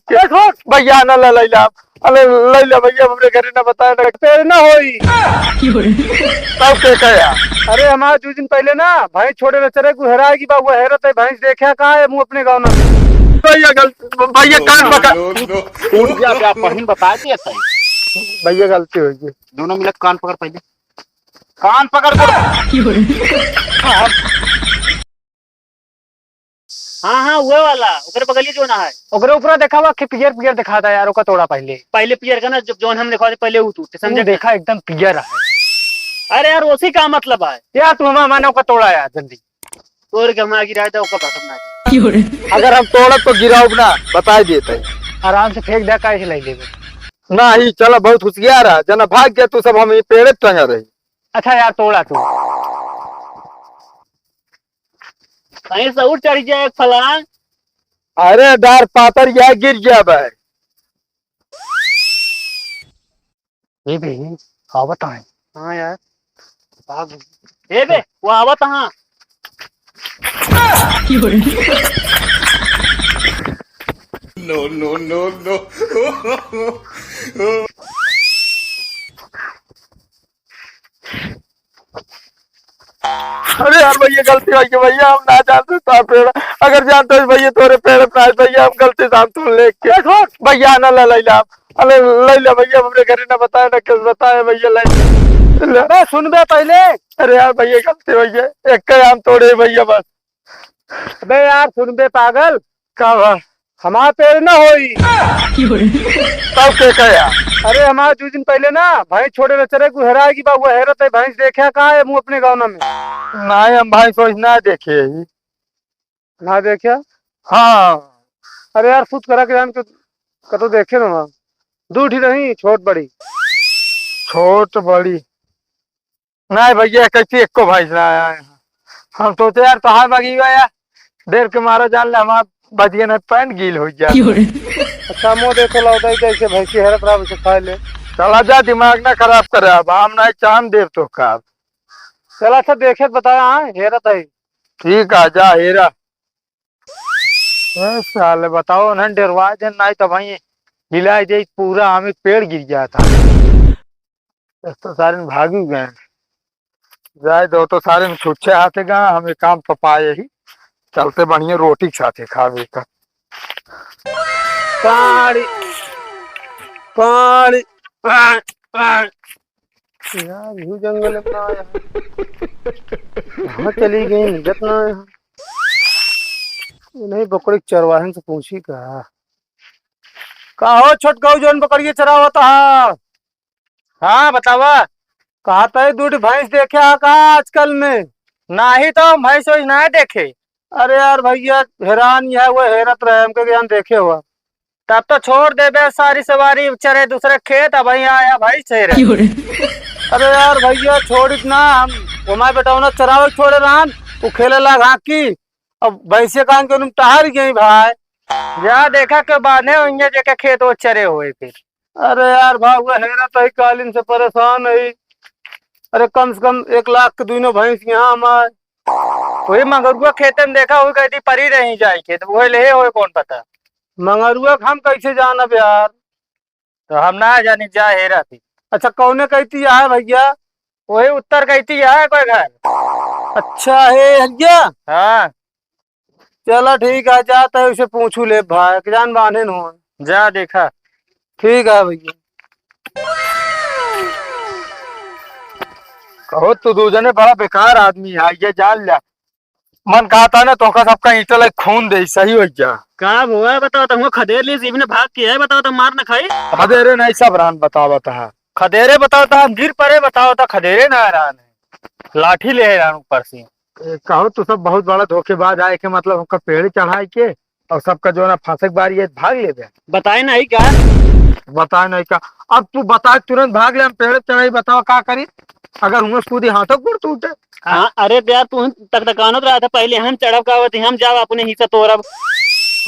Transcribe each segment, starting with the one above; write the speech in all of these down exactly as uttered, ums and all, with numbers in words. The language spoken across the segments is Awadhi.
के। ए, छोड़। भैया ना ला, लैला। अरे लैला भैया, हमरे घरे ना बताए ना, पेड़ ना होई। तब के कहे? अरे हमार दू दिन पहिले ना भैंस छोड़े ला चरे गु हेराय गी बा, वो हेरत है भैंस देख्या का है मुँह अपने गाँव ना। भैया गलती, भैया कान पकड़। No, no, no। उठ जा, क्या पहिन बता दिया था। भैया गलती होइ गई। दोनों मिलत कान पकड़ पहिले। कान पकड़ को। हाँ, हाँ, उहे वाला, ओकरे बगलिए जोन है। ओकरे ऊपरा देखावा, के पियर पियर देखाता यार, ओका तोड़ा पहिले। पहिले पियर का ना, जब जोन हम देखावा, पहिले ऊ टूटे, तू समझे? देखा, एकदम पियर है। अरे यार, ओसी का मतलब है? यार, तू हमार माने ओका तोड़ा यार, जल्दी। तोड़ के हमारा गिराए दे, ओका पसंद ना। अगर हम तोड़ब तो गिराउब ना, बताइ देत है। आराम से फेंक दे, काहे से लाई लेबे? नाही, चला, बहुत होशियार है, जना भाग गया तू, सब हम ई पेड़े टंगा रही। अच्छा यार, तोड़ा तू। कहीं से उठ चढ़ गया एक फलांग। अरे डार पातर या गिर गया भाई। ए बे, आवत है। हाँ यार, भाग। ए बे, वो आवत हाँ। No, no, no, no। अरे यार भैया, गलती होइ गई भैया, हम ना जानते था पेड़। अगर जानते हो भैया, तोरे पेड़ पे आए भैया, हम गलती से हम तुम लेके। ए, छोड़। भैया ना ला, लैला। अरे लैला भैया, हमरे घरे ना बताए, ना किस बताए भैया, लैला। अबे सुन बे पहिले। अरे यार भैया, गलती होइ गई, एक आम तोड़े भैया बस। अबे यार सुन बे पागल। का बा? हमार पेड़ ना होई। तब के कहे? अरे हमार दू दिन पहिले ना भैंस छोड़े ला चरे गु हेराय गी बा, वो हेरत है भैंस देख्या का है मुँह अपने गाँव ना में। नाही, हम भैंस वैस ना देखे ही। ना देख्या? हाँ। अरे यार, कुछ करा के जान के कतो देखे ना वहाँ। दू ठी रही, छोट बड़ी। छोट बड़ी। नाही भैया, कैसे एको भैंस ना आया है। हम सोचे यार, तोहार बगिया यार, डेर के मारा जान ले, हमार बजिया नहीं, पैंट गील हो जाए। अच्छा, मुँह देखो, लौटाई कैसे भैंसी हेरत रहा, उसे खा ले। चला जा, दिमाग ना खराब करे, अब हम नहीं चांद देव तो का। चला, अच्छा, देखे बताया, हाँ, हेरत है। ठीक है, जा हेरा। ए साले, बताओ ना, डेरवा दे, नाही तो भाई हिला दे, पूरा आम एक पेड़ गिर गया था। इस तो सारे भागी गए। जाए दो तो सारे छुच्छे हाथे गा, हम ये काम तो पाए ही। चलते बढ़िया रोटी के साथे खावे का। पानी, पानी, पानी, पानी। यार, यू जंगल में ना आया। कहाँ चली गई, मिलत ना आया। ये नहीं, बकरी के चरवाहन से पूछी का। का हो छोटकऊ, जौन बकरिया चरावत हा? हाँ, बतावा। कहा तई दू ठी भैंस देखे हा का आजकल में? नाही तो, भैंस वैस ना देखे। अरे यार भैया, हेरान यह वो हेरत रहे, हमके ज्ञान देखे हुआ। तब तो छोड़ देबे सारी सवारी चरे दूसरे खेत, अब यहाँ आया भाई चरे। क्यों रे? अरे यार भैया, छोड़ित ना, हम घुमाए बेटौना चरावे छोड़े रहन, उ खेले लाग हॉकी, अब भैंसे कान के उनमें टहर गई भाई। जा देखा के बांधे होइए जेके खेत वो चरे हुए फिर। अरे यार भाई, वो हेरा तो ही कालीन से परेशान है। अरे कम से कम एक लाख के दुइनो भैंस यहाँ हमार। वही मंगरुआ खेते में देखा हुई कहती परी रही जाए खेत, वो ले हो कौन पता। मंगरुआ के हम कैसे जानब यार? तो हम ना जानी, जा हेरा थी। अच्छा, कौने कहती है भैया? वही उत्तर कहती है कोई घर। अच्छा है भैया। हाँ। चला ठीक है, जाता है उसे पूछू ले भाई, के जान बांधे न हो। जा देखा। ठीक है भैया। कहो तू दू जने बड़ा बेकार आदमी है, ये जान ल्या। मन कहता ना तोहका सबका ईंटा लग खून दे, सही हो जा। का हुआ बताओ, तुमको खदेर ली जीव ने भाग के है, बताओ तो मार न खाई। खदेरे नहीं सब रान बतावत है। खदेरे बताओ तो हम गिर पड़े, बताओ तो खदेरे ना रान है। लाठी ले है रान ऊपर से। ए, कहो तू सब बहुत बड़ा धोखेबाज आए के मतलब हमका पेड़ चढ़ाए के और सबका जो ना फांसे के बारी है भाग ले बे। बताए नहीं का? बताए नहीं का? अब तू बता तुरंत भाग ले, हम पेड़ चढ़ाई बताओ का करी? अगर हुआ कूदी हाथों गोड़ टूटे। हाँ, अरे तो यार, तू तक तकानत रहा था, पहले हम चढ़ब का होती, हम जाब अपने हिस्सा तोड़ब।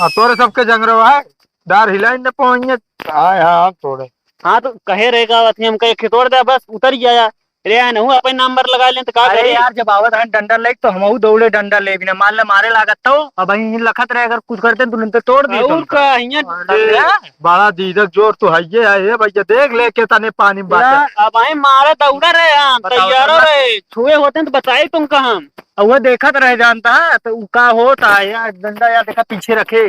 हाँ, तोरे सबके जंगरवा है, डार हिलाई न पहुँचे। हाँ, हाँ, हम तोड़े। हाँ, तो कहे रहे का होती, हम कहे के तोड़ दे, बस उतर ही आया। अरे यार, नहु अपन नंबर लगा लें तो का अरे करी? यार, जब आवत हन डंडा लेके तो हमहू दौड़े डंडा ले बिना। मान ले मारे लागत तो अब यहीं लखत रहे, अगर कुछ करते तो तुरंत तोड़ दिए और तुमका। का, हियां अरे, डंडा? बड़ा दीदक जोर तो है ये है, ये भैया देख ले के तने पानी में बाटे। यार, अब आई मारे दौड़ा रहे हम, बताओ, तैयारो बताओ। रहे, छुए होते तो बताई तुमका हम। अब वो देखत रह जानता है तो उ का होता है यार, डंडा यार देखा पीछे रखे।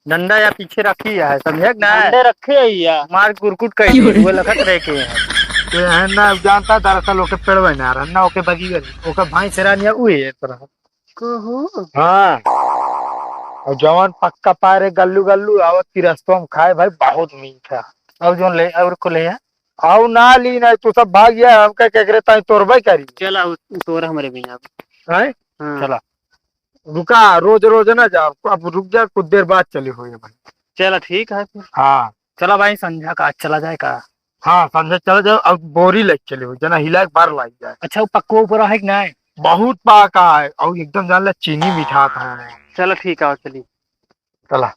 डंडा या पीछे रखी है, समझे कि ना? डंडे रखे है या? मार कुरकुट कह क्यों रे? वो लखत रह के है। ये है ना, जानता दरअसल ओके पेड़वे ना रहन ना, ओके बगी गली, ओके भाई से रानिया उहे है तरह। कहो। हाँ। और जवान पक्का पारे गल्लू गल्लू आवत की रस्तों में खाए भाई, बहुत मीठा। और जो ले, और को ले है? आओ ना ली ना, तू सब भाग गया, हमका के करे ताई तोरबे करी। चला, उ-, तोरा हमरे भी यहाँ। हैं? हाँ। चला। रुका, रोज रोज ना जाओ, अब रुक जा, कुछ देर बाद चली हो ये भाई। चला, ठीक है फिर। हाँ। चला भाई, संझा का आज चला जाए का? हाँ, संझा चला जाओ, अब बोरी लेके चली हो, जना हिला के बार लाई जाए। अच्छा, वो पक्को ऊपर है कि नहीं? बहुत पाका है, और एकदम जान ले चीनी मिठात है। चला, ठीक है, चली। चला।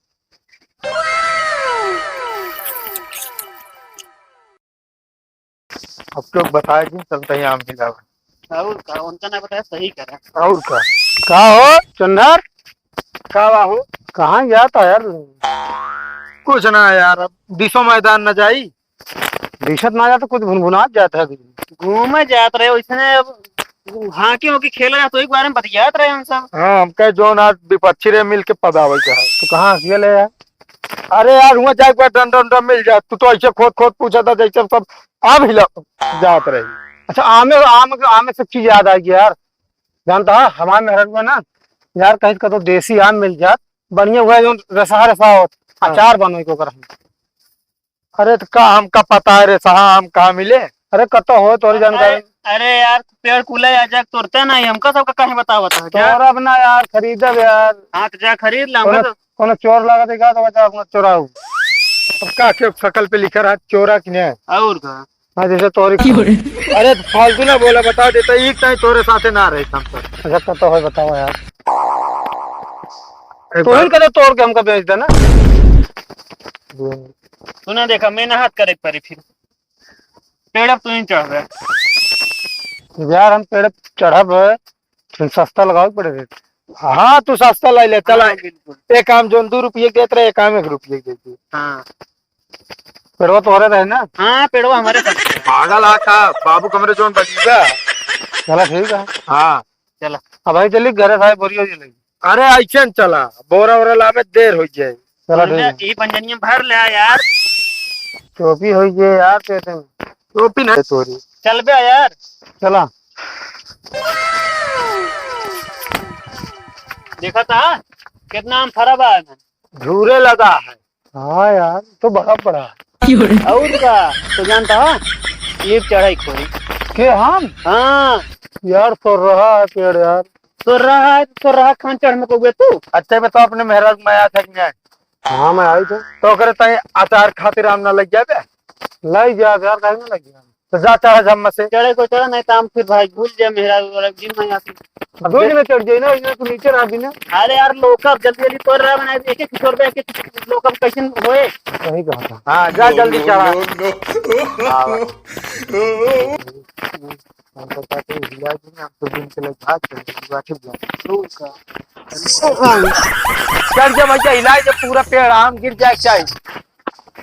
अब तो बताए कि चलते ही आम हिलावे। और का, उनका ना बताया, सही करा। और का? का हो, चंदर? का बा हो? कहाँ गया था यार? कुछ ना यार, अब दिसो मैदान न जाई। दिसत ना जाता, कुछ भुनभुनात जाता है। घूमे जात रहे, वैसने अब हाँकी होकी खेला जात, वही के बारे में बतियात रहे हम सब। हाँ, हम कहे जौन आज विपक्षी रे मिल के पदावे के है। तो कहाँ हंसिया ले यार? अरे यार, हुआं जाए के बाद डंडा उंडा मिल जाए। तू तो ऐसे खोद खोद पूछा था जैसे सब आम हिला जात रही। अच्छा, आमे, आम, आमे से चीज याद आ गई यार। जानता है, हमारे मेहररुआ ना यार, कहीं का तो देसी आम मिल जात, बढ़िया हुआ, जो रसहा रसहा होत, हाँ। अचार बनवे के ओकर हम। अरे, तो का हमका पता है रे सहा, आम कहाँ मिले? अरे, कतो हो तोरी जानकारी? अरे, अरे यार, पेड़ कुले आ जा, तोरते नहीं, हमका सबका कहीं बतावत है क्या? तोरब ना यार, खरीदब यार। हाँ, तो जा खरीद ला, कोनो, हमका तो कोनो चोर लागत है का, तो बचा अपना चोराऊ। अब का के शकल पे लिखा रहा, चोरा कि नहीं? और का? हाँ, जैसे तोरी क्यों रे? अरे, फालतू ना बोला, बता देता, एक टाइम तोरे साथे ना रहे हम सब। अच्छा, कतो हो, बताओ यार। एक तू ही बार कदे तोड़ के हमका बेच देना। सुना, देखा, मेहनत करे के पड़ी फिर। पेड़ अब तू ही चढ़बे। यार, हम पेड़ चढ़ब, फिर सस्ता लगावे के पड़े रेट। हाँ, तू सस्ता लाई ले, चला। हाँ, बिल्कुल। एक आम जोन दो रुपये के देत रहे, एक आम एक रुपये के देती। हाँ। पेड़वा तोहरे रहे ना? हाँ, पेड़वा हमारे साथ। पागल आ का? बाबू कमरे जोन बजीबा। चला, ठीक है। हाँ। चला। अब भाई चली, घरे साहब बोरियो जी लगी। अरे, ऐसे न चला, बोरा वोरा लावे देर हो जाए। चला, ठीक है। ई पंजनिया भर ले आ यार। टोपी हो गई यार, ते तुम। टोपी ना तोरी। चल बे यार। चला। देखा था, कितना आम फरा बा एमे। झूरे लगा है। हाँ यार, तो बड़ा बड़ा है। और का, तो जानता है, ये चढ़ाई खोरी। के हम? हाँ। यार, तो रहा है पेड़ यार। तो रहा है, तो रहा खान चढ़ में कौवे तू। अच्छा, बताओ, अपने मेहरारू के मया था कि नहीं? हाँ, मैं आई तो। तो ओकरे ताई अचार खातिर आम ना लग जाबे? लग जाबे यार, काहे ना लग जाबे? तो जा चढ़ जम्मा से। चढ़े को चढ़, नहीं तो हम फिर भाई भूल जाए मेहरारू वाला दिन में आके। अब दो दिन में चढ़ जाए ना, ये तो नीचे रह भी ना। अरे यार, लोकब जल्दी जल्दी तोड़ रहा बना, एक एक तोड़ दे, एक एक लोकब कैसे होए? सही कहा था। हाँ, जा जल्दी चढ़ा। हाँ, भाई। हम तो कहते हैं, हिला जी, हम तो दिन के लिए भाग चले, बात ही जाए। चढ़ जा भैया, हिलाए जब पूरा पेड़ आम गिर जाए, चाहे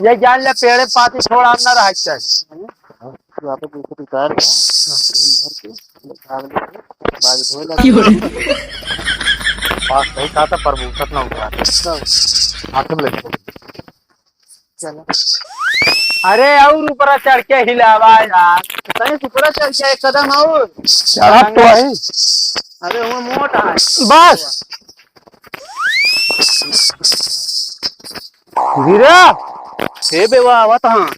ये जान ले, पेड़े पाती छोड़ आम ना रहे, चाहे। यहाँ पे देखो, उतार के, बाग धोए लगा। पास नहीं खाता, पर भूसत ना उतार। हाथ में लेके। चलो। अरे, और ऊपर चढ़ के हिलावा यार। कहीं ऊपर चढ़ के एक कदम और। चढ़त तो है। अरे, वो मोटा है। बस। धीरे। हे बेवा, आवत हाँ।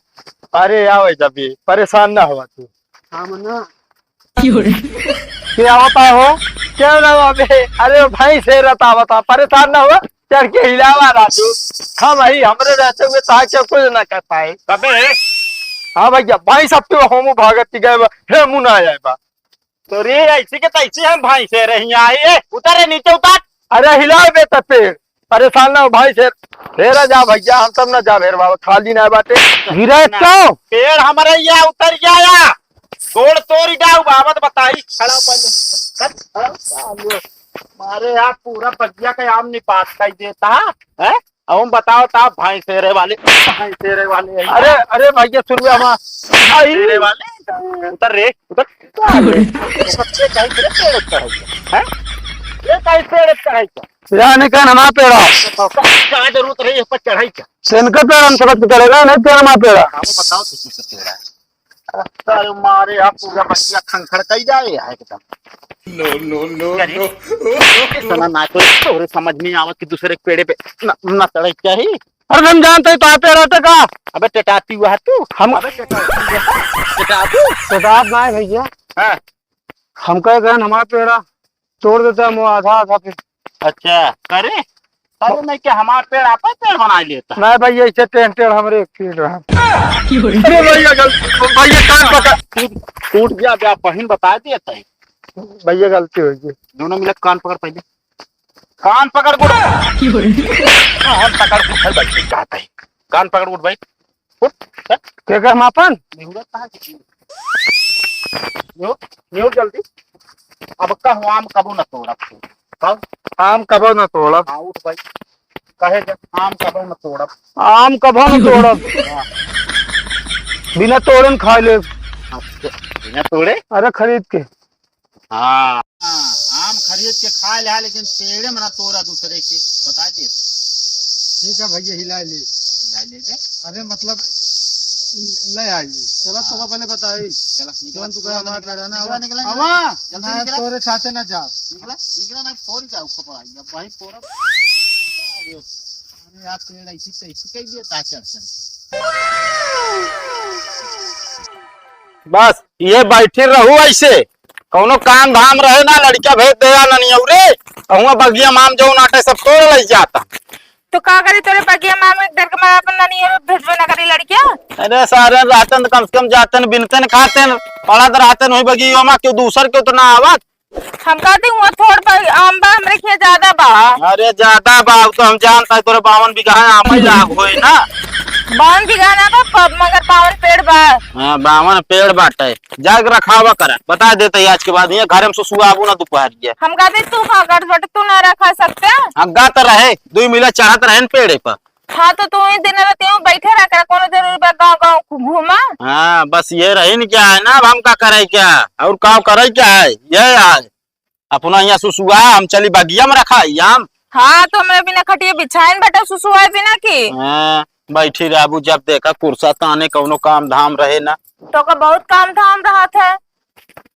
अरे, आवे जबी, परेशान ना हुआ तू। हाँ, मन्ना। क्यों रे? क्या होता हो? क्या ना हो बे? अरे भाई, शेर रहता होता, परेशान ना हो, चढ़ के हिलावा राजू। हाँ भाई, हमरे रहते हुए ताकि कुछ ना कर पाए। अबे। हाँ भैया, भाई सब तो हम भागत ही गए बा, हे मुना आए बा। तो रे, ऐसे के तैसे हम भाई से रही आए, ए, उतर रे, नीचे उतर। अरे हिलाओ बे त पेड़, परेशान ना हो भाई से, हेरा जा भैया, हम सब ना जा हेर बाबा, खाली ना बाटे। गिरे तो। पेड़ हमारे यहाँ उतर गया। गोड़ तोरी डाउ बाबत बताई। खड़ा पहले। हट, खड़ा, साले। मारे यार, पूरा बगिया का आम निपात कर देता है। अब हम बताओ ता भैंसेरे वाले, भैंसेरे वाले हैं। अरे, अरे भैया, सुन लो हमार। भैंसेरे वाले। उतर रे, उतर। साले, सबसे कहीं तेरे पेड़ चढ़ाई है? हैं? ये कहीं पेड़ चढ़ाई है? यार, नहीं कहन हमार पेड़ है। तो का, का जरूरत रही है पर चढ़ाई का? से इनका पेड़ हम सबक चढ़ेगा, नहीं पेड़ हमार पेड़ है। हाँ, वो बताओ तो किसका पेड़ है? अरे मारे, आप पूरा बगिया खंखड़ कई जाए है एकदम। No, no, no, अरे, no। इतना ना तो तोरे समझ में आवत कि दूसरे के पेड़े पे न, न चढ़े के चाही। अरे हम जानते हैं तो पेड़ हटे का? अबे टेटाती हुआ है तू। हम अबे टेटाती हुआ है। टेटाती? टेटात ना है भैया। हाँ। हम कहे गए हमारा पेड़ा तोड़ देता है, वो आधा आधा पे। अच्छा, करे? अरे नहीं, क्या हमार पेड़ आपन पेड़ बनाई लेता? नहीं भैया, इसे टेढ़ टेढ़ हमरे एक पेड़ रहा। अरे भैया, गल-, भैया कान पकड़, टूट, टूट गया, बे आप बहिन बता दिया था। भैया गलती हो गई। दोनों मिलके कान पकड़ पहले। कान पकड़ गुड़। कान पकड़ गुड़ भाई, बैठ जाता है। कान पकड़ गुड़ भाई। उठ, उठ। के कर हम आपन? निहुरत कहाँ से? निहुर, निहुर जल्दी। अब कहूँ आम कबो न तोड़ब। कब? आम कबो न तोड़ब। हाँ, उठ भाई। कहे दे, आम कबो न तोड़ब। आम कबो न तोड़ब। हाँ। बिना तोड़न खा लेब। अच्छा, बिना तोड़े? अरे खरीद के। हाँ। हाँ, आम खरीद के खा ले, लेकिन पेड़े में ना तोड़ा दूसरे के, बता दिए। ठीक है भैया, हिला ले। हिला ले बे। अरे मतलब, ले आई। चला, हाँ। तो पहले बताई। चला, निकला, कौन तू निकला, कहा हमारा निकला, पेड़ा ना निकला, आवा? निकला, जल्दी आवा, निकला। तोरे साथे ना जा। निकला, निकला ना, फोड़ जाओ, खपड़ा, या भाई फोड़ा। अरे, अरे, आप पेड़ ऐसी तैसी कह दिए, ताकि अड़चन। बस, ये बैठे रहू ऐसे, कौनो काम धाम रहे ना, लड़का भेज दे या ननियौरे, अहुआ बगिया माम जौन आटे सब तोड़ लई जाता। तो का करी, तोरे बगिया माम एक डर के मारे अपन ननियौरे भेजबे ना करी लड़किया। अरे सारे रहतन तो कम से कम जातन, बिनतन खातन, पड़त रहतन वही बगिया मा, क्यों दूसर के उतना आवत। हम कहते हुआ थोड़ पर आम बा, हमरे खेत ज्यादा बा। अरे ज्यादा बा, उ तो हम जानता है, तोरे बावन बीघा आम ही लाग होई ना। बावन बीघा ना बा, प-, मगर बावन पेड़ बा। हाँ, बावन पेड़ बाटे। जाके रखावा करा, बता देते ही आज के बाद, ये घर में सुसुआ आबू ना दोपहर के। हम कहते तू का कर छोटे, तू ना रखा सकते? हाँ, गा तो रहे, दुई मिला चढ़त रहे न पेड़े पर। हाँ, तो तू ही दिन रात यूं बैठे रह कर, कोनो जरूरी बा गाँव गाँव घूमा? हाँ, बस ये रही न क्या है ना, अब हम का करे क्या, और का करे क्या है, ये है। अपना यहाँ सुसुआ, हम चली बगिया में रखा आम। हाँ, तो मैं बिना खटिया बिछाइन बैठा सुसुआ बिना की। हाँ, बैठी रहबू, जब देखा कुर्सा ताने, कौनो काम धाम रहे ना। तो का बहुत काम धाम रहत है।